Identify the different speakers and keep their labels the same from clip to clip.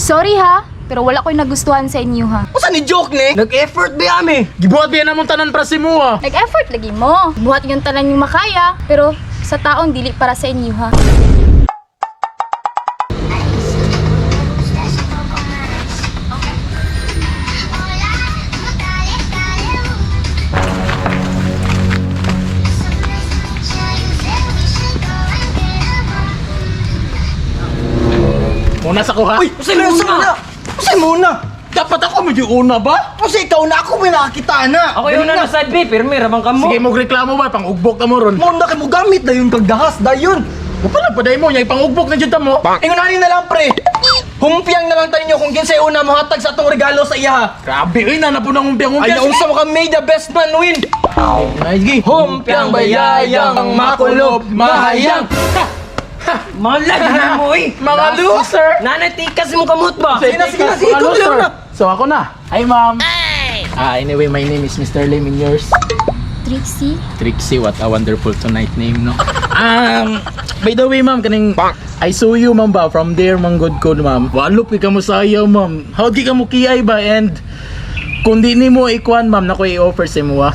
Speaker 1: Sorry ha, pero wala ko'y nagustuhan sa inyo ha.
Speaker 2: Usa ni joke ni?
Speaker 3: Nag-effort ba ami?
Speaker 4: Gibuhat biya namong tanan para si mo ah.
Speaker 1: Nag-effort lagi mo. Buhat yung tanan yung makaya, pero sa taong dili para sa inyo ha.
Speaker 4: Una sa kuha.
Speaker 2: Uy, usay muna. Usay muna.
Speaker 4: Dapat ako medyo una ba?
Speaker 2: Kasi ikaw na ako may nakakita na.
Speaker 3: Ako yung una na sad be, pirmi rabang kamo.
Speaker 4: Sige mo reklamo ba pang ugbok ka mo ron.
Speaker 2: Muna kay mo gamit na yung kagdahas dayon.
Speaker 4: Wala pa day mo nya ipangugbok na jud ta mo.
Speaker 2: Ingon ani na lang pre. Humpiang na lang tayo nyo kung kinsay una mohatag sa atong regalo sa iya.
Speaker 4: Grabe oy na na po nang umpiang-umpiang.
Speaker 2: Ay naunsa mo ka may the best man win.
Speaker 4: Nice gi.
Speaker 2: Humpiang bayayang makulob mahayang.
Speaker 3: Malag na mo eh.
Speaker 4: Mga loser.
Speaker 3: Nanay tikas mo kamot ba?
Speaker 2: Sige na, sige na, sige,
Speaker 4: Mga
Speaker 2: ikaw
Speaker 4: loser.
Speaker 2: na.
Speaker 4: So ako na. Hi ma'am. Ah, anyway, my name is Mr. Lim and yours?
Speaker 1: Trixie,
Speaker 4: Trixie, what a wonderful tonight name, no? By the way, ma'am, kaning I saw you, ma'am, ba, from there, ma'am, good ko, ma'am. Walop ka mo sayaw, ma'am. How di ka mo kiyay ba? And kung di nimo ikuan, ma'am, nako i-offer sa imo, ah.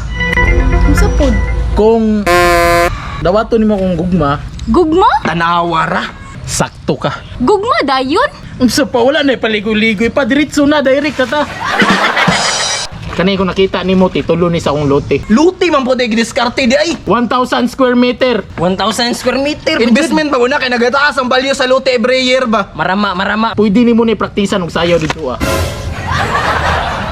Speaker 1: unsa pod?
Speaker 4: Kung dawato nimo kung gugma,
Speaker 1: Gugma?
Speaker 2: Tanawa ra.
Speaker 4: sakto ka.
Speaker 1: Gugma dayon?
Speaker 4: Unsa pa wala na paligoy-ligoy pa diretso na direct na ta. Kanay ko nakita nimo titulo ni sa akong lote.
Speaker 2: Luti man po day gidiskarte di ay.
Speaker 4: 1,000 square meter.
Speaker 3: 1,000 square meter.
Speaker 2: Investment ba una kay nagataas ang value sa lote every year ba?
Speaker 3: Marama, marama.
Speaker 4: Pwede nimo ni praktisan og sayaw dito ah.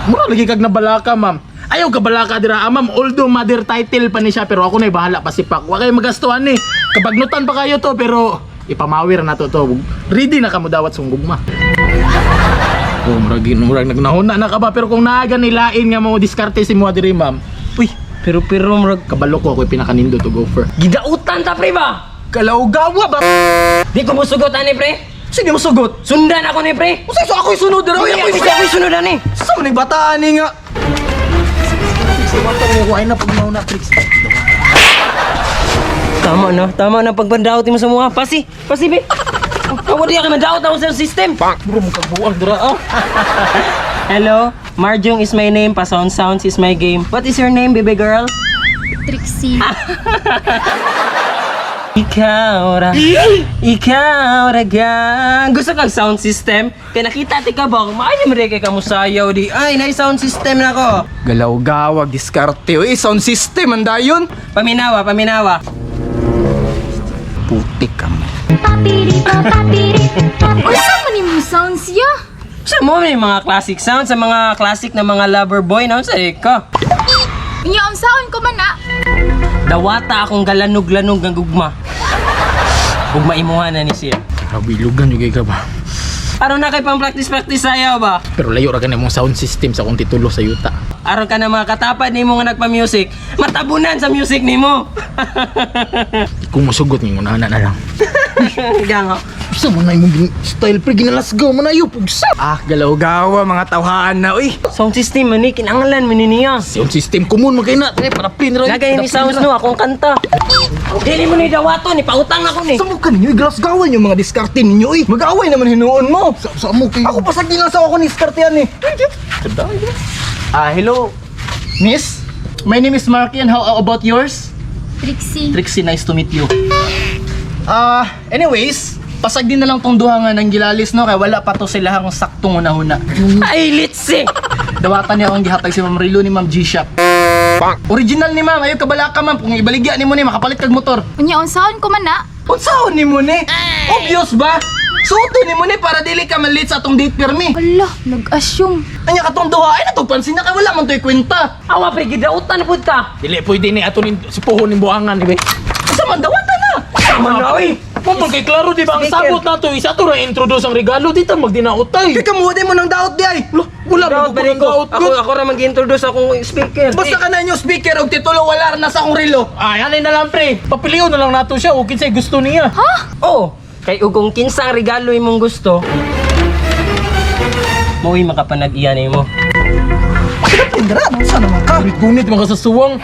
Speaker 4: Mura lagi kag nabalaka, ma'am. Ayaw ka balaka dira, ah, ma'am. Although mother title pa ni siya, pero ako na bahala pa si Pak. Wa kayo magastuhan ni. Kabagnutan pa kayo to, pero ipamawir na to to. Ready na kamo dawat sung gugma. Oh, murag murag nagnahuna na ka ba pero kung naaga nilain nga mo diskarte si mo diri, ma'am.
Speaker 3: Uy, pero pero murag
Speaker 4: Kabalo ko ako'y pinakanindot og offer.
Speaker 3: gidautan ta pre ba?
Speaker 2: Kalawgawa ba?
Speaker 3: Di ko musugot ani pre.
Speaker 2: Sino mo sugot?
Speaker 3: Sundan ako ni pre.
Speaker 2: Usay so ako'y sunod dira.
Speaker 3: Uy,
Speaker 2: Uy, ako'y
Speaker 3: ako ako'y sunod ani.
Speaker 2: Sa man bataan ni nga.
Speaker 4: Ay na pag nauna, Trix.
Speaker 3: Tama na pagpandaot mo sa mga. Pasi, pasi be. Ako di ka mandaot ako sa system.
Speaker 4: Bro, magkabuang dira ah.
Speaker 3: Hello, Marjong is my name, Pasound Sounds is my game. What is your name, baby girl?
Speaker 1: Trixie.
Speaker 3: Ikaw ra. Ikaw ra gang. Gusto kang sound system? Kaya nakita ti ka ba? Maayo mo kay kamusayaw di. Ay, nay sound system na ko.
Speaker 2: Galawgawa diskarte oy, sound system ang dayon.
Speaker 3: Paminawa, paminawa.
Speaker 2: Putik ka mo.
Speaker 1: Unsa man imong sound siya?
Speaker 3: Sa mo may mga classic sound sa mga classic na mga lover boy na sa ka.
Speaker 1: Unya unsaon ko man na?
Speaker 3: Dawata akong galanog-lanog nga gugma. Gugma imuha na ni siya.
Speaker 4: Kabilugan yung ka ba?
Speaker 3: Aron na kay pang practice-practice sayaw ba?
Speaker 4: Pero layo ra kanay mong sound system sa akong titulo sa yuta.
Speaker 3: Aron ka na mga katapad nimo nga nagpa-music, matabunan sa music nimo.
Speaker 4: Kung musugot ng unana na lang.
Speaker 3: Gango.
Speaker 4: Sa man na imong style pre ginalasgaw man ayo pugsa.
Speaker 2: Ah, galawgawa mga tawhaan na oy.
Speaker 3: Sound system man ni kinangalan man ni niya.
Speaker 4: Sound system kumun man kay na tre para pin ra.
Speaker 3: Nagay ni sounds no akong kanta. Dili mo ni dawato ni pautang ako ni.
Speaker 2: Sa mo ka ninyo, galasgawan yung mga diskarte ninyo oy. Mag-away naman hinuon mo.
Speaker 4: Sa mo kay
Speaker 2: Ako pasag din lang sa ako ni diskartean eh. Ah, hello. Miss, my name is Marky and how about yours?
Speaker 1: Trixie.
Speaker 2: Trixie, nice to meet you. Ah, anyways, pasag din na lang tong duha nga ng gilalis no kay wala pa to sila ang saktong una-una.
Speaker 3: Ay litsi.
Speaker 2: Dawatan niya akong gihatag si Ma'am Rilo ni Ma'am G-Shock. Original ni Ma'am, ayo kabala ka ma'am kung ibaligya nimo ni makapalit kag motor.
Speaker 1: Unya unsaon ko man na?
Speaker 2: Unsaon nimo ni? Obvious ba? Suoto nimo ni para dili ka malit sa atong date pirmi.
Speaker 1: Ala, nag-assume.
Speaker 2: Anya katong duha ay natugpansin na kay wala man to'y kwenta.
Speaker 3: Awa pre gidautan pud ta.
Speaker 4: Dili pwede ni ato ni si puhon ning buangan di ba?
Speaker 2: Asa man dawatan na?
Speaker 3: Tama na oy.
Speaker 4: Mo man kay klaro di ba ang
Speaker 3: Speaker.
Speaker 4: sabot nato isa ato ra introduce ang regalo dito magdinautay.
Speaker 2: Kay kamuha mo ng daot di ay.
Speaker 4: Wala, wala
Speaker 3: Daot
Speaker 4: man
Speaker 3: ba
Speaker 4: ko
Speaker 3: ko?
Speaker 4: daot.
Speaker 3: Ako ako ra mag-introduce akong speaker.
Speaker 2: Basta ka na inyo speaker og titulo wala ra na sa akong relo.
Speaker 4: Ay, anay na lang pre. Papilion na lang nato siya o kinsay gusto niya.
Speaker 3: Oh, kay ugong kinsang regalo imong gusto. Mo'y makapanag-iya nimo.
Speaker 2: Indra, sa naman ka?
Speaker 4: Gunit mga sasuwang.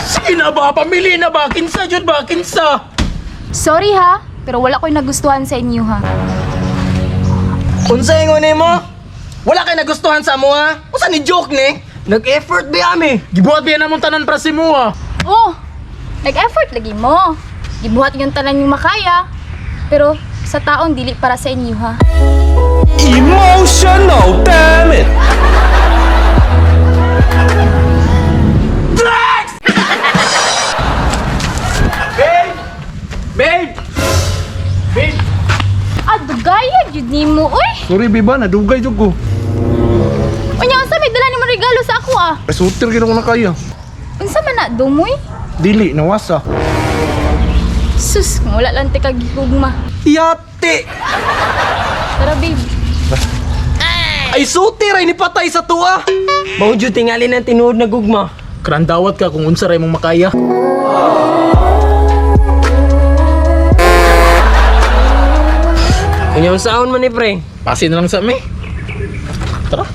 Speaker 4: Sige na ba? Pamili na ba? Kinsa jud ba? Kinsa?
Speaker 1: Sorry ha, pero wala ko'y nagustuhan sa inyo ha.
Speaker 3: Unsa ingon nimo?
Speaker 2: Wala kay nagustuhan sa amo ha? Usa ni joke ni?
Speaker 3: Nag-effort ba ami?
Speaker 4: Gibuhat biya namong tanan para si mo ah.
Speaker 1: Oh, nag-effort lagi mo. Gibuhat yung tanan yung makaya. Pero sa taon dili para sa inyo ha.
Speaker 5: Emotional, damn it!
Speaker 2: Babe! Babe!
Speaker 1: Ah, dugaya jud nimo oy.
Speaker 6: Sorry, biba, nadugay jud ko.
Speaker 1: Unya unsa may dala nimo regalo sa ako ah?
Speaker 6: Kasutir gid ako na kaya.
Speaker 1: Unsa man na dumoy?
Speaker 6: Dili, nawasa.
Speaker 1: Sus, kung wala lang tika gihugma.
Speaker 3: Yate!
Speaker 1: Tara babe.
Speaker 3: Ay suti ray ni patay sa tuwa. Mao jud tingali ng tinuod na gugma.
Speaker 4: Krandawat ka kung unsa ray mong makaya.
Speaker 3: Unya unsaon man ni pre?
Speaker 4: Pasin na lang sa mi. Tara.